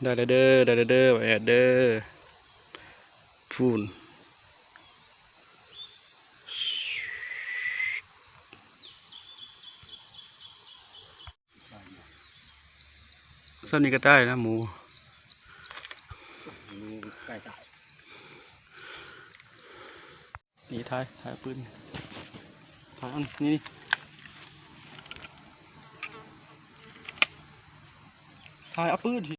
ໄດ້ແລ້ວເດີ ໄດ້ແລ້ວເດີ ບ່າວແອດເດີ ພຸ້ນ ສ່ຳນີ້ກໍໄດ້ນະໝູ ນີ້ ຖ່າຍ ຖ່າຍເອົາປືນ ຖ່າຍເອົານີ້ ນີ້ ຖ່າຍເອົາປືນ.